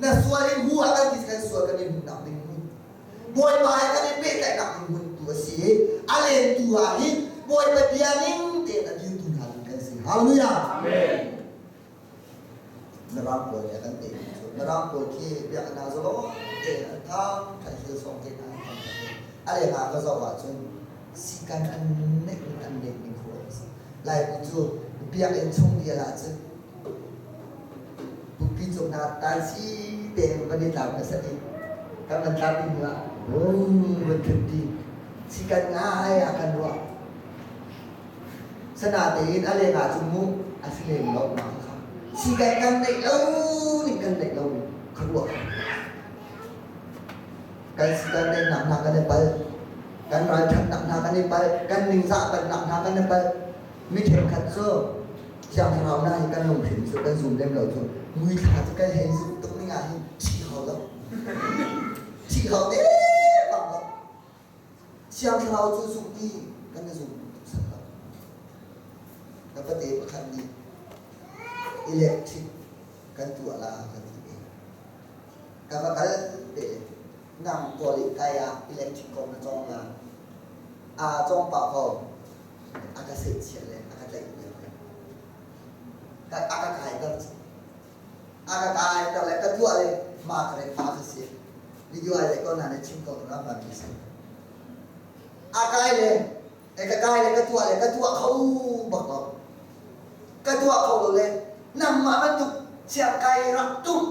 Na sual in hu ah kan ti kan sual kan i hmuhnak ding hmun. Bawipa he kan i pehtlaihnak ding hmun tu a si i a lentu ah hin Bawipa bia ning tein a dirtu hna ding kan si. Hallelujah. Amen. Mirang pawl nih a kan tei cu. Mirang pawl khi biakinn ah zalong tein an thang ṭha hil sawng te hna an thang ṭha. A leng ah ka zoh ahcun sikan an neih ning an neih ning khu a si. Laibu cu biakinn chung vial ahcun Bupi cung hna tansi tein van i tlau hmasa i kan van tlau ding hnu ah van ṭhut ti sikan ngai ah kan ruah. Sanatein a leng ah cun mu a si lem lo mah kha sikan kan neih lo ning kan neih lo kha ruah kan sikan neihnak hna kan i pal kan ralṭhatnak hna kan i pal kan ningzah palnak hna kan i pal mi ṭhenkhat cu Thiang Thlarau hna hi kan lunghrin cu kan zum lem lo cu muithla cu kan hei zum tuk ning ah hin ṭih hau lo ṭih hau te bang lo Thiang Thlarau cu zumh i kan i zum tuk set lo. Na pate pakhat nih electric kan tuah la kan ti ve. Ka va kal te nang kawl i kai ah electric kong na cawng la. Aa cawng pah ko. A ka sehchiah le a ka tlaih piak le a ka kaiter a ka kaiter le ka tuah le ma ka re pa ka si. Video ai le ko na ne chim ko na ma mi si. A kai le e ka kai le ka tuah le ka tuah kho bak lo. Ka tuah kho lo le nangmah bantuk siang kai rak tuk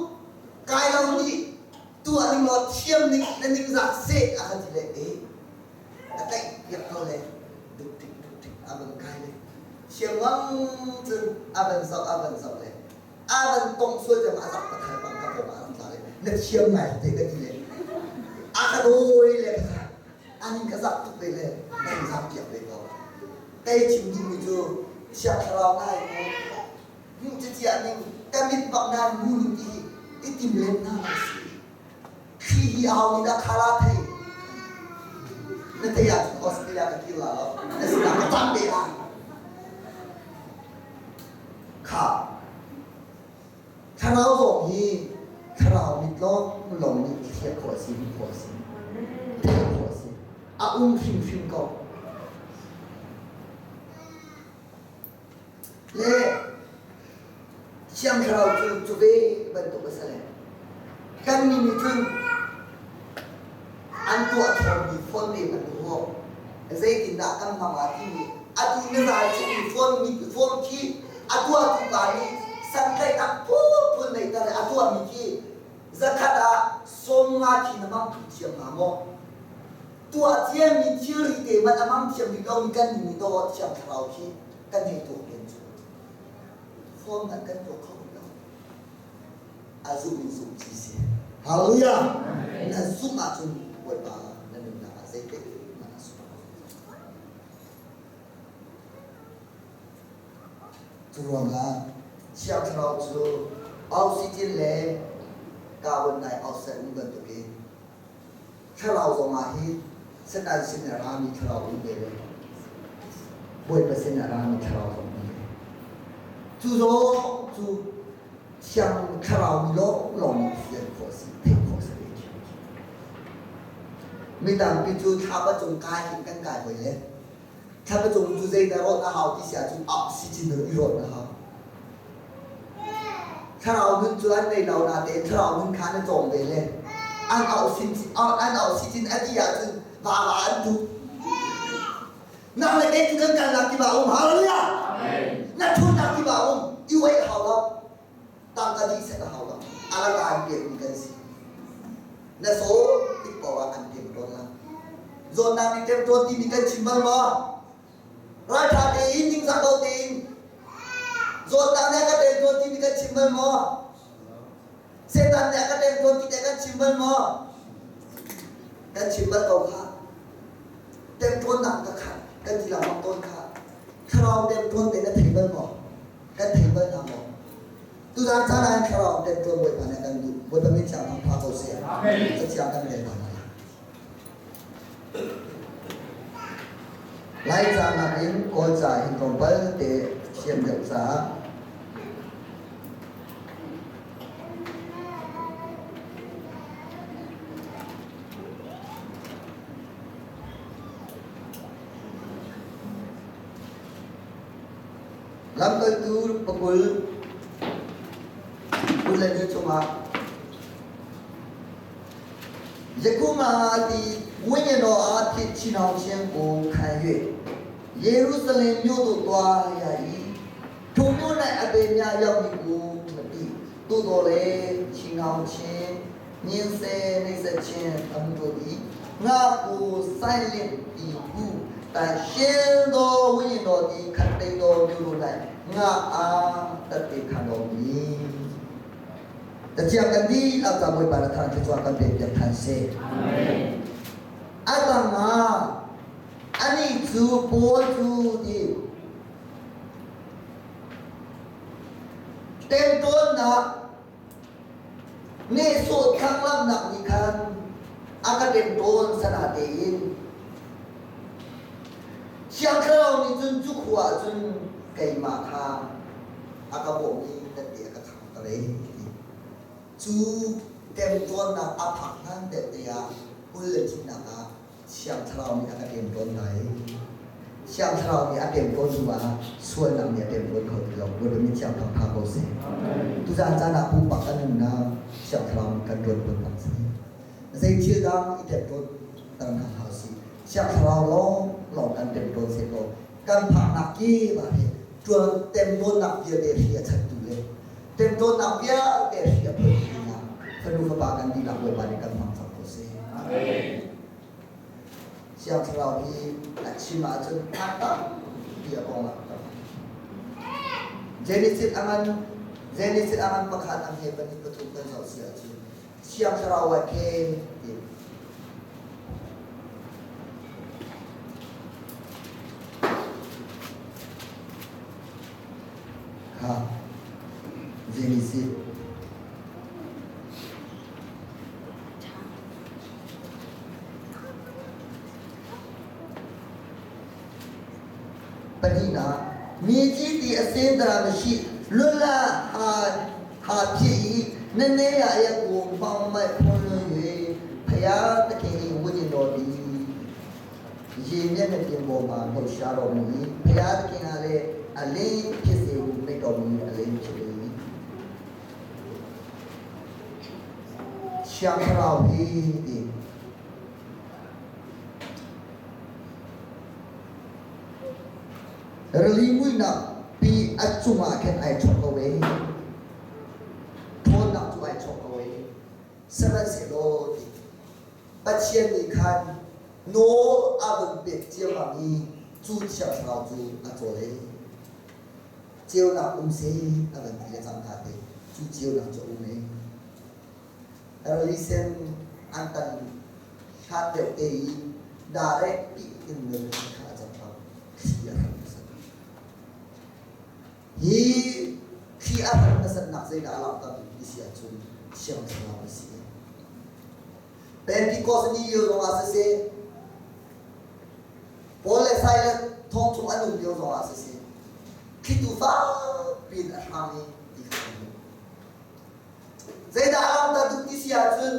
kai lo nih tuah ning law thiam ning na ning zak seh a ka ti le e a tlaih piak ko le duk tik duk tik a van kai le thiam ngang cun a van zoh a van zoh le a van tong sual tiang a zak pathal bang ka pawng ah rak tla le na thiam ngai te ka ti le a ka dawi le ka an ka zak tuk ve le nan zak piak ve ko kei chim duhmi cu Thiang Thlarau ngai mu hmuh cicia ning ka mit bak nan mu ning ti i tim len hna lai si thli hi aho nih dah khala thei na thei ahcun Australia ka kir la lo na sinah ka cam ve la kha Thlarau zong hi thlarau mit lawng lawng nih hliah khawh a si, hmuh khawh a si, theih khawh a si. A um hrimhrim ko. Le Thiang Thlarau cu cu ve bantuk a si le kannih nih cun an tuah thawngmi phone te an ruah. Zeitindah kan hmang la timi atu na zal chungmi phone mi phone khi a tuahtu pa nih santlaihnak phunphun neihter le a tuahmi khi zakhat ah 50 khi na hmang thiam hnga maw? Tuah ciami thilri te hmanh a hmang thiam rih lomi kan nih dawh thiang thlarau khi kan hei tuak len cu. Phone hmanh kan tuak kho rih lo. A zumh in zumh ci si. Hallelujah! Na zumh ahcun Bawipa na nunnak ah zeitik hmanh a sung. Cu ruangah Thiang Thlarau cu oxygen le carbon dioxide um bantukin thlarau zongah hi Satan sin a rami thlarau um ve le Bawipa sin a rami thlarau zong um ve. Cu zong cu Thiang Thlarau mi lawnglawng nih fian khawh a si, theih khawh a si ve. Mi tampi cu thlapa cung kai hin kan kai hoi le thlapa cung cu zeidah rawt a hau ti si ahcun oxygen in i rawt a hau. Thlarau nun cu an nei lo natein thlarau nun kha an i cawm ve le an oxygen an oxygen a dih ahcun vava an duh. Nang le kei cu kan kalnak kip ah um. Hallelujah! Na ṭhutnak kip ah um. I wait hau lo. Tangka dih set a hau lo. A laka an pekmi kan si. Na saw tik paoh ah an tem tawn la. Zawtnak nih tem tawn timi kan chim bal maw? Ralṭha tein, ningzak lo tein zawtnak nih a ka tem tawn timi kan chim bal maw? Satan nih a ka tem tawn ti teh kan chim bal maw? Kan chim bal ko kha. Temṭawnnak ka khat kan ti lengmang tawn kha. Thlarau temṭawn te na thei bal maw? Kan thei bal hna maw? Tuzaan caan ah hin thlarau temṭawn Bawipa nih a kan duh. Bawipa min thiang thang pha ko seh. Cathiang kan rel hna lai. Laica nakin Kawlca hin tlawmpal te thiam deuh caah. Lamkaltu pakul kul le ni chungah ယခုမှသည်ဝိညာဉ်တော်အားဖြင့်ချီနှောင်ခြင်းကိုခံ၍ယေရုရှလင်မြို့သို့သွားရ၏ထိုမြို့၌အပေများရောက်မည်ကိုမသိသို့တော်လည်းချီနှောင်ခြင်းညှင်းဆဲနှိပ်စက်ခြင်းအမှုတို့သည်ငါကိုဆိုင်လင့်သည်ဟုတန်ရှင်းသောဝိညာဉ်တော်သည်ခတ်သိမ်းသောမြို့တို့၌ငါအားတသက်ခံတော်မူ Tatiang kan dihlak ca Bawipa na thang thluachuah kan pek piak than seh. A tang ah anih cu Paul cu ti temtawnnak nehsawh thlanglamnak nih khan a ka temtawn sana tein Thiang Thlarau nih cun cu khua ah cun keimah kha a ka bawmh i tette a ka khang ter ei ti. Cu temtuarnak a phak hlan deuh te ah kul le thihnak ah Thiang Thlarau nih a ka temtawn lai. Thiang Thlarau nih a temtawn hnu ah sualnak nih a temtawn kho ti lo. Bawipa min thiang thangtha ko seh. Tuzaan caan ah pumpak kan nunnak Thiang Thlarau nih kan ṭuan tawn bang seh. Zei thil dang i temtawn ter hna hlah usih. Thiang Thlarau lawng lawng kan temtawn seh law kan phaknak kip ah hin ṭuan temtawnnak vialte hri a chattu le temtawnnak vialte hri a phoitu dingah fanu fapa kan dihlak Bawipa nih kan hmang cang ko seh. Thiang Thlarau hi a chim ahcun a tampi a kong ah tam. Genesis a ngan Genesis a ngan pakhat ang he pahnih pathum kan zoh si ahcun Thiang Thlarau ah khen ti Kha Genesis Pahnihnak, mi ci ti a sen dara na shi lula ha ha phi i na ne ya ya ku bang mai phun lu ye phaya ta ke i wuni no di ရေမျက်နှာပြင်ပေါ်မှာလှုပ်ရှားတော်မူ၏ဘုရားသခင်ကလည်းအလင်းဖြစ်စေဟုမိန့်တော်မူ၏အလင်းဖြစ်လေ၏ချမ်းသာဟီဒီ Rili muihnak pi a cungah khin ai chok ko e. Ṭhawnnak cu ai chok ko e. Sihmanhsehlaw ti Pathian nih khan nawl a vun pek ciammam i cu Thiang Thlarau cu a cawl ei. Ceunak um seh a van ti le cangka te cu ceunak cu a um ei. Rili sen an tan hlat deuh te i darek pi in rili kha a cang bang thli a hran hmasat. Hi thli a hran hmasatnak zeidah a langhter ti si ahcun Thiang Thlarau a si. Pentecost ni lio zongah siseh, Paul le Silas thong chung an um lio zongah siseh, thlitu fakpi in a hrang i ti kha kan hmuh. Zeidah a langhter duh ti si ahcun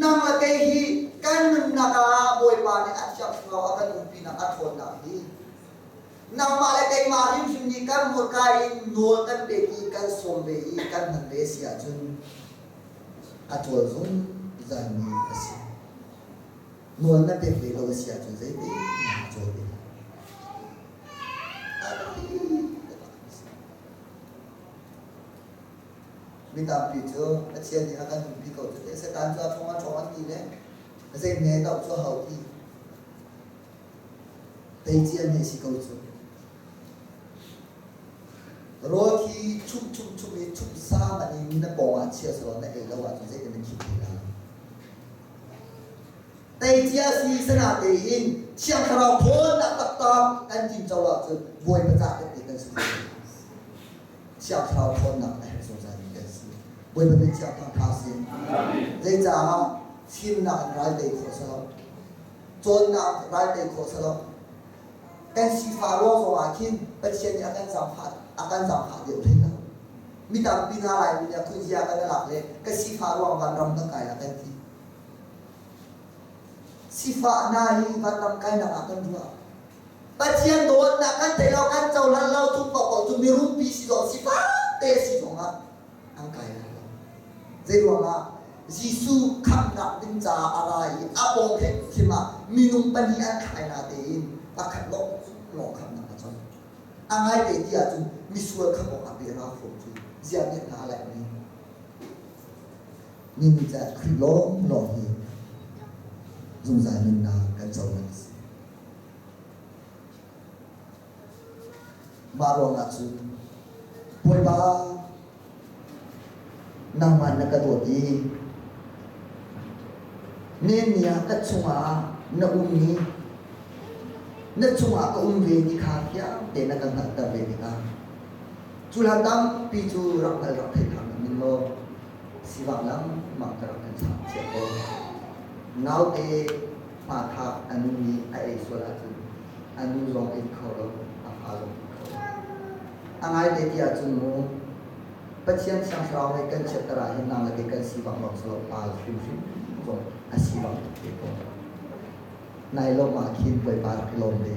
nang le kei hi kan nunnak ah Bawipa nih a Thiang Thlarau a kan umpinak a ṭhawnnak hi nangmah le keimah hrimhrim nih kan hmurka in nawl kan pek i kan sawm ve i kan hman ve si ahcun a cawl zungzalmi a si. Nawl na pek ve lo a si ahcun zeitin a cawl ve lai. A biapi taktak a si. Mi tampi cu Pathian nih a kan umpi ko cu te Satan cu a ṭhawng a ṭhawng an ti le zei hme doh cu a hau ti. Teicia nih si ko cu. Rawl khi chumh chumh chumh i chumh sa man in na pawng ah chia selaw na ei lo ahcun zeitin na khim ti lai. Teicia si sana tein Thiang Thlarau ṭhawnnak taktak kan tinco ahcun Bawipa cah kan ti kan si. Thiang Thlarau ṭhawnnak a herh zungzal mi kan si. Bawipa min thiang thangṭha si. Zeicah fimnak in ral tei khawh si lo. Cawnnak ral tei khawh si lo. Kan sifah ruang zong ah khin Pathian nih a kan zaangfah a kan zaangfah deuh hlei lo. Mi tampi hna Laimi nih a phunzia kan i lak le ka sifah ruang vanram kan kai la kan ti. Sifah hna hi vanram kainak ah kan ruah. Pathian dawtnak kan theih lo, kan cohlan lo chung paohpaoh cu mirumpi si zong sifak te si zongah an kai lai lo. Zeiruangah Jesuh khamhnak ding caah a ra i a pawng hrimhrim ah minung pahnih an thlai na tein pakhat lawng lawng khamhnak a con. A ngaite ti ahcun misual khamh awkah pe ra fawm cu ziah nih hna a laihmi. Nihin caah Khrih lawng lawng hi zungzal nunnak kan conak a si. Mah ruangah cun Bawipa nangmah na ka dawt i nihin ni ah ka chungah na um i na chungah ka um ve ti kha fiang tein na ka hngalhter ve tikah cu hlan tampi cu rak hngal rak thei hna ning law sivang lengmang ka rak kan cham cia ko. Naute hmathak a nu nih a ei sual ahcun a nu zong in kho lo, a fa zong in kho lo. A ngaite ti ahcun mu Pathian Thiang Thlarau nih kan chiatter ah hin nang le kei kan sivang lawng si lo, pa hrimhrim zong a sivang tuk te ko. Nai lawmh ah khin Bawipa rak i lawm ve.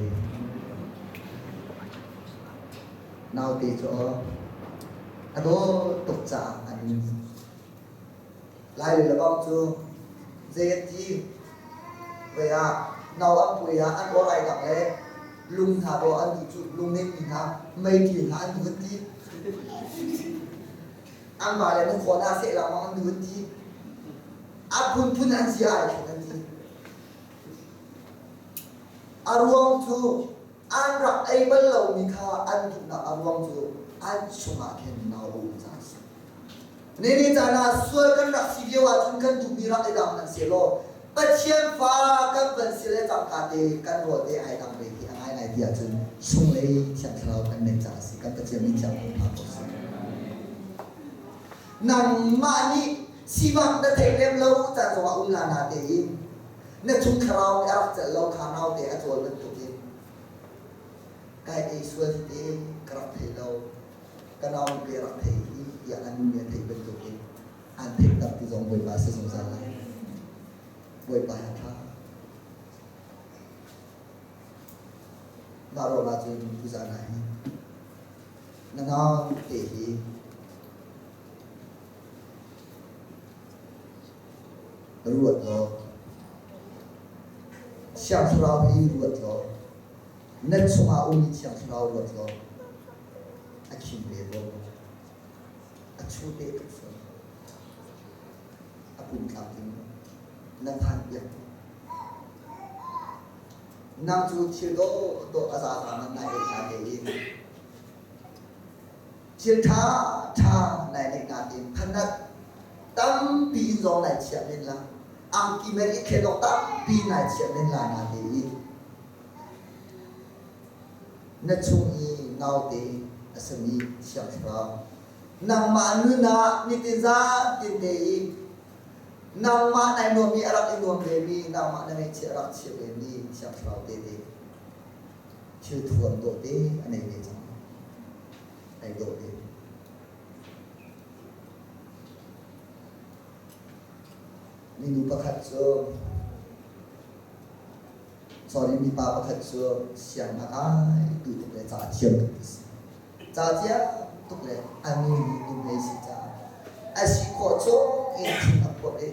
Naute cu a dawt tuk caah an in Lai le bang cu zei an ti voi ah nau an puai ah an awr ai dang le lung hna dawh an duh cu lung ngeimi hna meiti hna an duh an ti anmah le nan khawh hna seh lengmang an duh an ti a phunphun an zia ai thleng an ti a ruang cu an rak ei bal lomi kha an duhnak a ruang cu an chungah khin nau a um caah a si. Nini caan ah sual kan rak si lio ahcun kan duhmi rak i dang hmanh sehlaw Pathian fa kan van si le cangka te kan rawl te ai dang ve ti a ngaingai ti ahcun chunglei Thiang Thlarau kan neih caah a si. Kan Pathian min thiang ko hna ko seh. Nangmah nih sivak na theih lem lo caan zongah um la na tein na chung thlarau nih a rak celh lo kha naute a cawl bantukin kai ei sual hi te ka rak thei lo ka nau nupi a rak thei hi tiah an nu nih a theih bantukin an theih tak ti zong Bawipa si zungzal lai. Bawipa a ṭha. Mah ruangah cun tuzaan ah hin na nau te hi ruat law Thiang Thlarau hi ruat law na chungah ummi Thiang Thlarau ruat law a khim ve ko a chu te tuk sual a pum tlamtling na phan piak nang cu thil dawh dawh a zaza man nai ei hna te in Thil ṭha ṭha nai neih nain phanat tampi in zong nai chiah men la. Angki men i thlen awk tampi nai chiah men la natein na chung i naute a sami Thiang Thlarau nangmah nun ah nitin zatin te i nangmah nai nuammi a rak i nuam vemi nangmah na ngaihchiah a rak chia vemi Thiang Thlarau te te thil thuam dawh te a nei ve cang. Ai dawh ve. Minu pakhat cu sorry mipa pakhat cu siang a kai tu tuk le ca thiam tuk a si. Ca thiam tuk le a nu nih nuhmei si caah a si khawh chung in thin a phurh i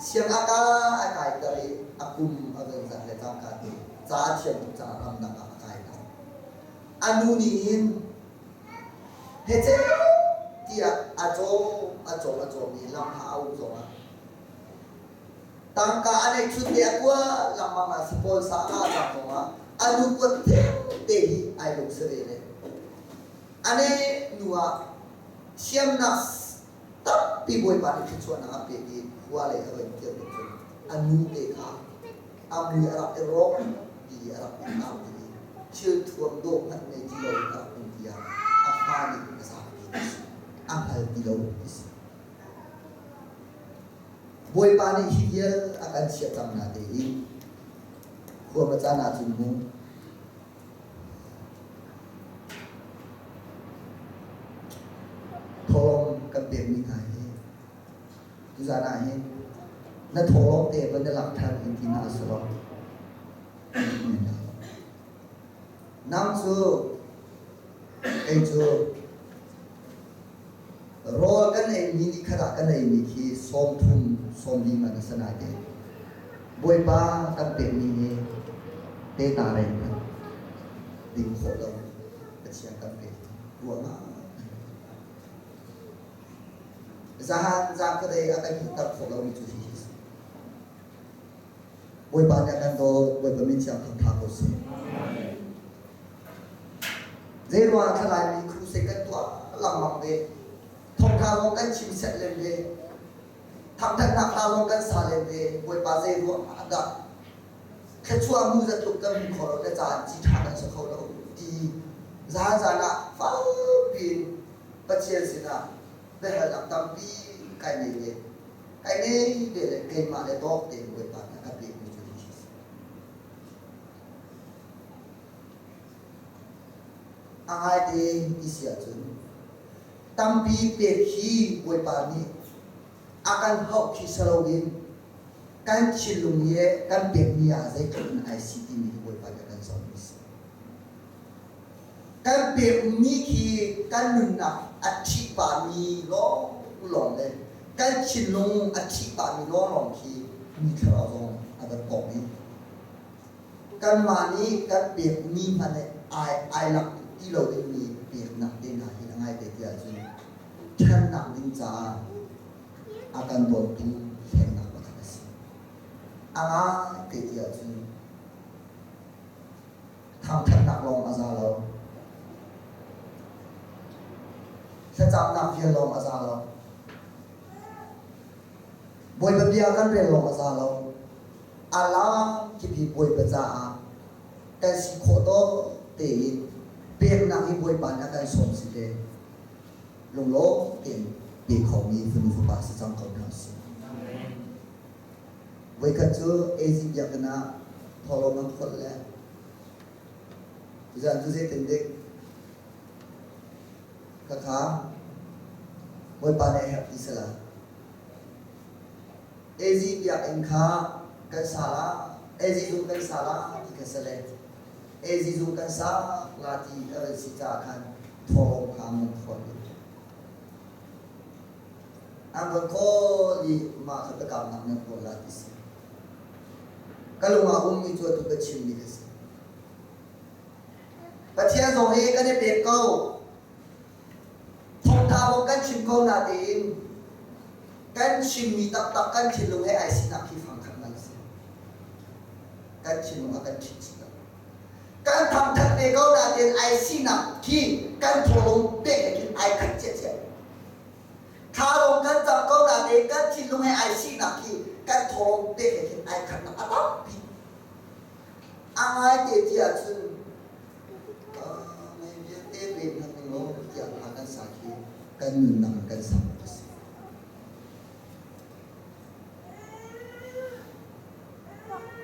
siang a kai a kaiter i a kum a van zat le cangka te ca a thiam tuk caah ramdang ah a kai tak. A nu nih hin hechet tiah a cawm a cawm a cawm i lamhla a um zongah tangka a neih chun te a kua lengmang ah sipawl sa a ngah cang zongah a nu kuat te hi ai lung si ve le ane nu ah thiamnak tampi Bawipa nih thluachuahnak a pek i khua lei a van kir tik cun a nu te kha a mui a rak i rawk ti a rak i au ti i thil thuam dawh hmanh nei ti lo in a rak um tiah a fa nih a zapi ti si a hngal ti lo ti si. Bawipa nih hi vial a kan chiah cang na te i khua ma caan ahcun mu Thawng kan pekmi hna hi tuzaan ah hin na thawng te van na lak than in ti hna selaw. Nang cu kei cu rawl kan eimi ni khat ah kan eimi khi 30 40 man a si naite. Bawipa kan pekmi hi teta rei hmanh ding khawh lo Pathian kan pek ruah ngai. Zahan zan khuadei a kan hmuhter khawh lomi cu hihi a si. Bawipa nih a kan dawt, Bawipa min thiang thangtha ko seh. Zei ruangah thlalai mi crusade kan tuah lengmang ve. Thawngtha lawng kan chim set len ve. Thangthatnak hla lawng kan sa len ve. Bawipa zei ruangah dah thluachuah mu zatluk kan hmu kho lo le caan ci ṭha kan si kho lo ti zan zan ah fakpi in Pathian sinah biahalnak tampi kai nei ve. Kai nei ve le keimah le tawk tein Bawipa nih a ka pekmi cu hi a si. A ngaite ti si ahcun tampi pek hi Bawipa nih a kan hauh khi si loin kan thinlung i kan pekmi ah zeitluk in ai si timi hi Bawipa nih a kan zohmi a si. Kan pekmi khi kan nunnak a ṭhih pahmi lawnglawng le kan thinlung a ṭhih pahmi lawnglawng khi mi thlarau zong a van kawk i kanmah nih kan pekmi hmanh ai ai lak ti lo dingmi peknak te hna hi a ngaite ti ahcun ṭhannak ding caah a kan dawtu hlennak pakhat a si. A ngaite ti ahcun thangṭhatnak lawng a za lo. Thlacamnak vial lawng a za lo. Bawipa bia kan rel lawng a za lo. A lam kip hi Bawipa caah kan si khawh tawk tein peknak hi Bawipa nih a kan sawm si le lunglawm tein pe khomi fanu fapa si cang ko hna usih. Voikhat cu AZ biakinn ah thawhlawm an kholh le tuzaan cu zeitin dik khakha Bawipa nih a herh ti si lai. AZ biakinn kha kan sa la, AZ zung kan sa la ti kha si le AZ zung kan sa la ti a van si caah khan thawhlawm kha an van kholh. An van khawl i mah kha biakamnak nan kawl la ti si. Ka lung ah ummi cu atu ka chimmi ka si. Pathian zong hi kan i pek ko. Thawngtha bawk kan chim ko natein kan chimmi taktak kan thinlung he ai sinak hi fangkhat ngai si. Kan thinlung a kan ṭhit chih lo. Kan thangthat ve ko natein ai sinak khi kan thawlung pek he khin ai khat ciaciah. Thla lawng kan cam ko natein kan thinlung he ai sinak hi kan thawlung pek he khin ai khatnak a tampi. A ngaite ti ahcun mei vialte pe hmanh ning law tiah hla kan sa khi kan nunnak in kan sak awk a si.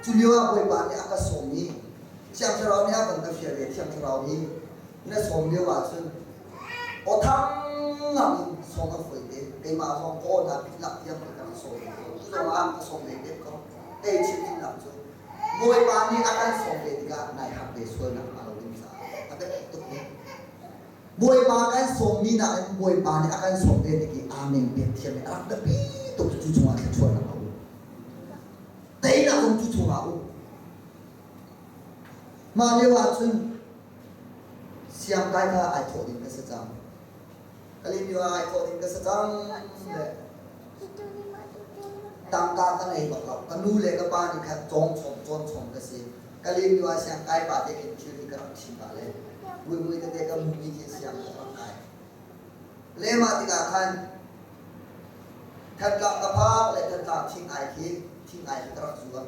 Cu lio ah Bawipa nih a ka sawm i Thiang Thlarau nih a van ka fial i Thiang Thlarau hi na sawm lio ahcun aw thang ngam in sawm a fawi te. Keimah zong ka aw hna pit lak tiang ka rak sawm ve ko. Tu zong ah ka sawm ve pek ko. Kei chim dingnak cu Bawipa nih a kan sawm ve tikah nai hak ve sual nakhnga lo ding caah a biapi tuk mi. Bawipa kan sawmmi nakin Bawipa nih a kan sawm ve tik i amen pek thiam i a rak biapi tuk cu chungah thluachuahnak a um. Teinak zong cu chungah a um. Mah lio ahcun siangkai kha ai thawh ding ka si cang. Kalymyo ah ai thawh ding ka si cang le tangka ka ngei bak lo. Ka nu le ka pa nih khan cawng chom cawn chom ka si. Kalymyo ah siangkai pa te khin thil hi ka rak chim pah le mui tete ka mumi khi siang ka rak kai. Le mah tikah khan Thantlang ka phak le Thantlang thing ai khi thing ai khi ka rak zuar.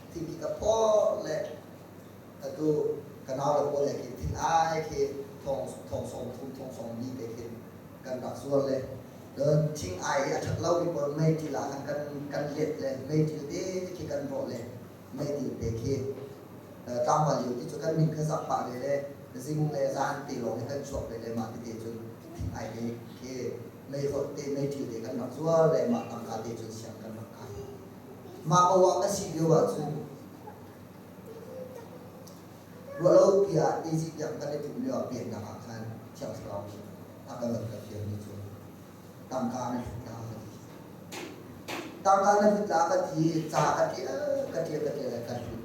Thing khi ka phor le atu ka nau le pawl he khin thing ai khi thong thong 30 thong 40 te khin kan rak zuar le cun thing ai hi a ṭhat lomi pawl meiṭil ah khan kan kan let le meiṭil te khi kan rawh le meiṭil te khi tlangval lio ti cu kan min kha zak pah ve le zing le zan te lawng hi kan chuak ve le mah tete cun thing ai te khi meihawt te meiṭil te kan rak zuar le mah tangka te cun siang kan rak kai mah paoh ah ka si lio ahcun. Ruah lo tiah Egypt tiang kan i timh lio ah peknak ah khan Thiang Thlarau nih a ka van ka fialmi cu tangka na hlut la ka ti. Tangka na hlut la ka ti ca ka ṭial ka ṭial ka ṭial ka hlut.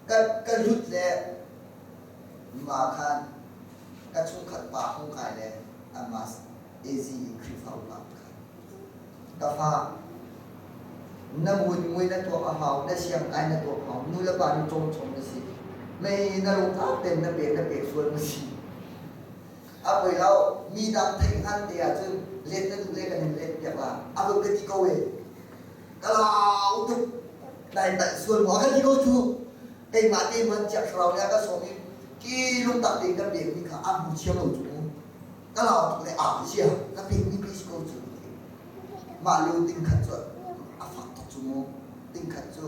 Ka ka hlut le mah khan ka chungkhat pa hung kai le anmah AZ Khrihfa upa khan ka fa na nguingui na tuak a hau na siangkai na tuak hau nu le pa nih cawm chom na si mei na lungtlak ten na pek na pek sual na si a poi lo mi dang theih hngan te ahcun let na duh le kan in let piak la a vun ka ti ko e ka lau tuk nai palh sual maw ka ti ko cu keimah te man chiak thlarau nih a ka sawm i ki lungtak tein ka pek mi kha a hmu thiam lo cu ka lau tuk le aa sia ka pek mi pe si ko cu mah lio ting khat cu a fak tuk cu mu ting khat cu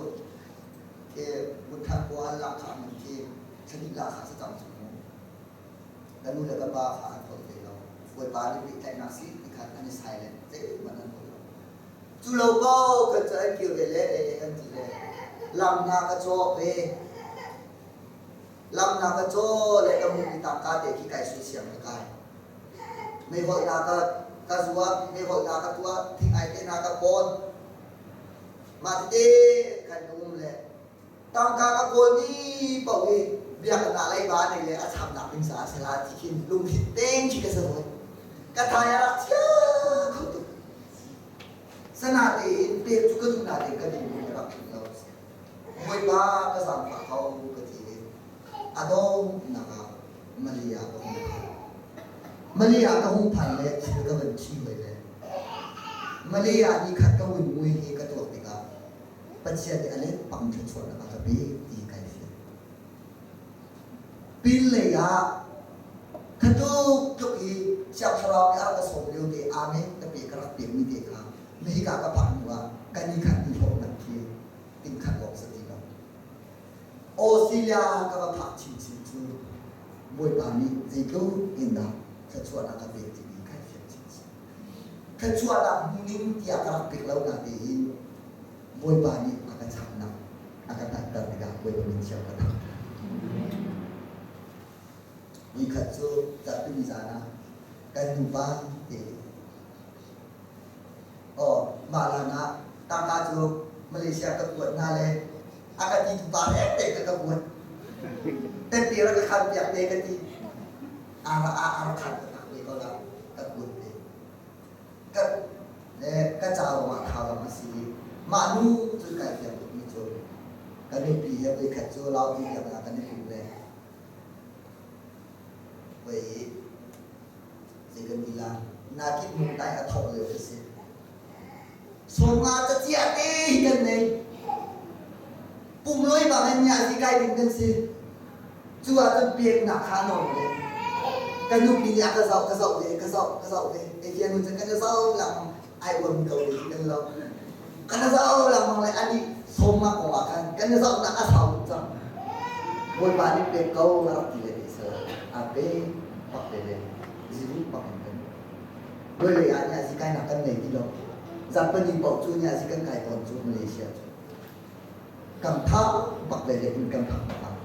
ke butthan kuan lak kha man khi thani la kha sa cang cu mu ka nu le ka pa kha an holh ve lo bawipa nih pehtlaihnak si ti khan an i silent zeihmanh an holh lo cu lo ko kan cu an kir ve le an ti le lam hna ka cawk ve lam hna ka caw le ka hmuhmi tangka te khi kai sui siang ka kai meiholh hna ka ka zuar meiholh hna ka tuah thing ai te hna ka pawn mah tete khan ka um le tangka ka kawl mi paoh hi biakinn ah leiba nei le a chamnak ding caah si la ti khin lungthin teng khi ka si hoi ka thai a rak chia kho tuk sana tein pek cu ka duh na tein ka duh mi ka rak tling lo Bawipa ka zaangfah ko ka ti i a donghnak ah Malia ka hung phan. Malia ka hung phan le thil ka van thi hoi le Malia ni khat ka vun mui hi ka tuak tikah Pathian nih a let pang thluachuahnak a ka pek ti kai fiang. Pin lei ah khatuk tluk i Siang Thlarau nih a rak ka sawm lio te amen ka pe ka rak pekmi te kha hika ka phak hnu ah kan i khat ni hlawhnak khi tingkhat awk si ti lo. Australia ka va phak chinchin cu Bawipa nih zeitluk in dah thluachuahnak ka pek timi kai fiang chinchin. Thluachuahnak hmuning tiah ka rak pek lo na tein Bawipa nih a ka chaknak a ka hngalhter tikah Bawipa min thiang ka thang. Nikhat cu zarhpini zan ah kan nupa te Aw, mah hlan ah tangka cu Malaysia ka kuat hna le a ka ti tu pa te ka ka kuat. Tetpi rak ka khan piak te ka ti. Ara a ara khan ka tak ve ko la ka kuat te. Ka le ka ca ruangah tha bang a si i mah nu cu kai fiang tuk mi cu ka nupi he voi khat cu lauti biak ah kan i pum le voi zei kan ti la nakit mung dai a thawk lio khi si sawmnga cacia te hi kan nei pumloi bang in nya si kai ding kan si cu ahcun peknak kha nawl ve ka nupi nih a ka zoh ka zoh ve ka zoh ka zoh ve e hian nun kan zoh lang ai uam ko le kan lo kan zoh lengmang le ani sawmnga kong ah khan kan zoh nak a sau tuk cang bawipa nih pek ko a rak ti le sala a pe pak le le ziru pak in kan loi lei ah nih kai nak kan nei ti lo Japanese paoh cu nih azi kan kai tawn cu Malaysia cu kan tha bak le le in kan phak bak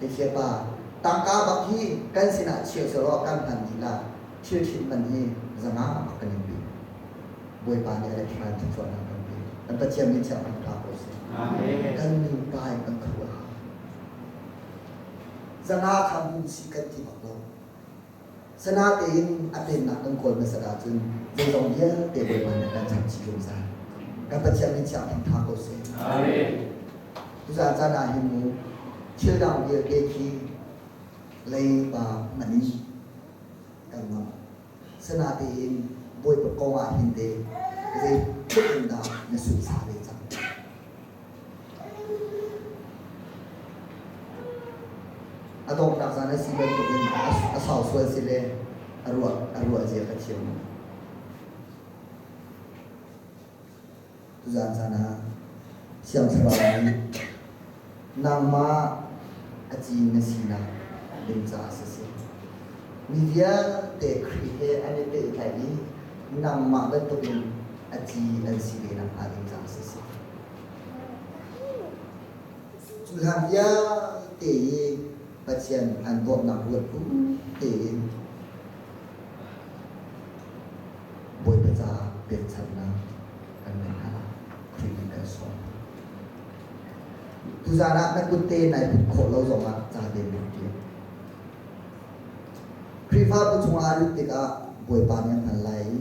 te pa tangka bak hi kan sinah chia selaw kan hman dih la thil thin man hi zanga bak kan in pi Bawipa nih a let hlan thluachuahnak kan pe. Kan Pathian min thiang thangṭha ko seh. Kan nupa in kan khuah. Zanga kha hmun si kan ti bak lo. Sana tein a pennak kan kawl hmasat ahcun zeizong vialte Bawipa nih kan cham chih zungzal. Kan Pathian min thiang thangṭha ko seh. Tuzaan caan ah hin mu thil dang vialte khi leiba hman in kan ngam. Sinain Bawipa kong ah hin te zeitluk in dah na sunsa ve cang? A donghnak zan a si bantukin a sau sual si le a ruah a ruah zia ka thiam. Tuzaan caan ah Siang Thlarau nih nangmah a ci na sinak ding caah siseh, mi vialte Khrih he an i pehtlaih i nangmah bantukin a ci an si ve nakhnga ding caah siseh. Cu hlan vialte hi Pathian an dawtnak ruat bu tein Bawipa caah pekchanhnak kan ngei hna. Khrih nih kan sawm. Tuzaan ah na kut te nai put khawh lo zongah ca te rak ṭial. Khrihfabu chungah a lut tikah Bawipa nih a hngal lai i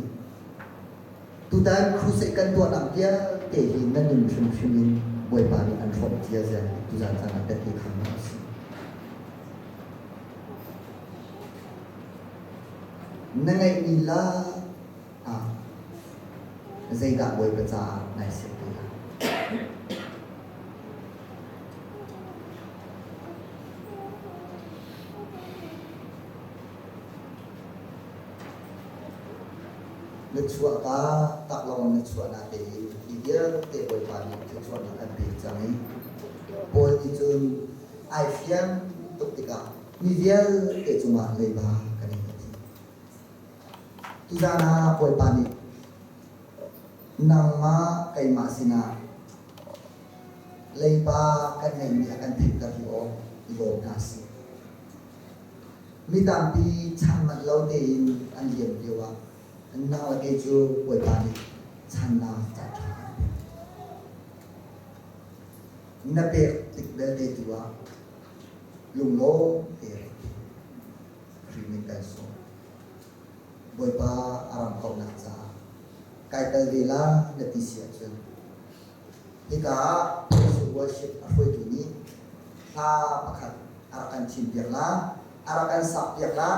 tutan crusade kan tuahnak vialte hi na nun hrimhrim in Bawipa nih an hrawmh cia zia tuzaan caan ah tehte khannak a si. Na ngeihmi lak ah zeidah Bawipa caah nai siam te lai? Na chuah ka taklawng na chuah na te i hi vialte Bawipa nih thluachuahnak an pek cang i Paul nih cun ai fiang tuk tikah mi vialte cungah leiba kan in ti. Tuzaan ah Bawipa nih nangmah keimah sinah leiba kan ngeihmi a kan theihter hi awk i lawm hna sih. Mi tampi chan manh lo tein an liam lioah nang le kei cu Bawipa nih channak caan ṭha kan pek. Na pek tik belte tu ah lunglawm te rak ti. Khrih min kan sawm. Bawipa a ram kauhnak caah kai tel ve la na ti si ahcun hika ah worship a hruaitu nih hla pakhat a rak kan thimpiak la, a rak kan sakpiak la,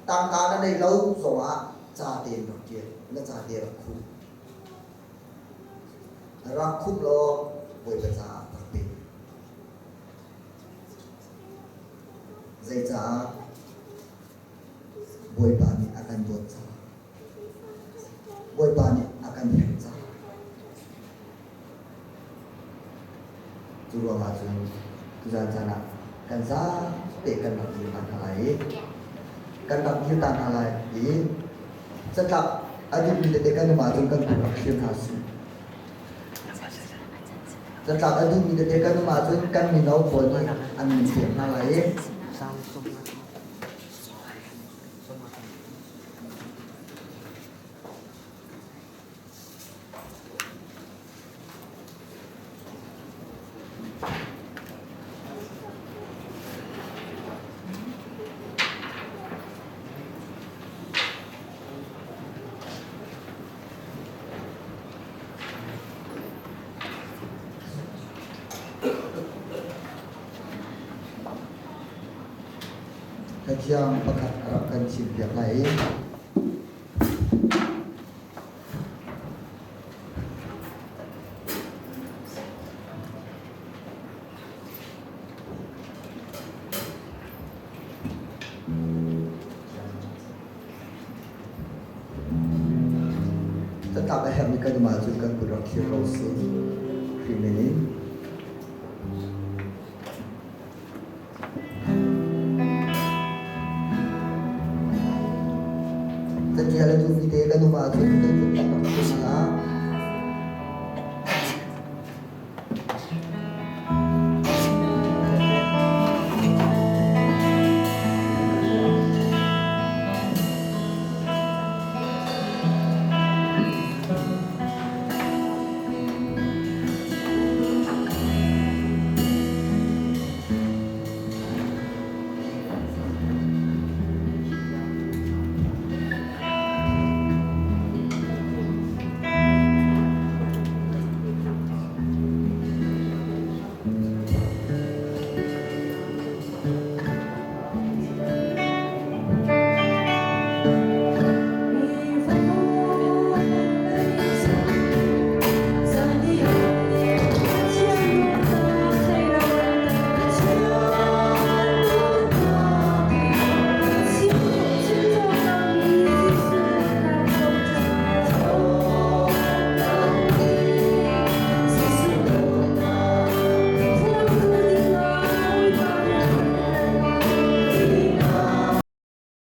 tangka na nei lo zongah ca tein rak ṭial, na ca te rak khuh. Rak khup law Bawipa caah rak pe. Zeicaah Bawipa nih a kan dawt caah, Bawipa nih a kan herh caah. Cu ruangah cun tuzaan caan ah kan zapi kan rak dir ta hna lai i kan rak dir ta hna lai i catlap a duhmi tete kan um ahcun kan kut rak thlir hna sih. Catlap a duhmi tete kan um ahcun kan mino pawl nih an min pek hna lai i Cathiang pakhat a rak kan chimpiak lai i Catlap a herhmi kan um ahcun kan kut rak thlir ko sih. Khrih min in. Catial a duhmi te kan um ahcun kan kut rak thlir.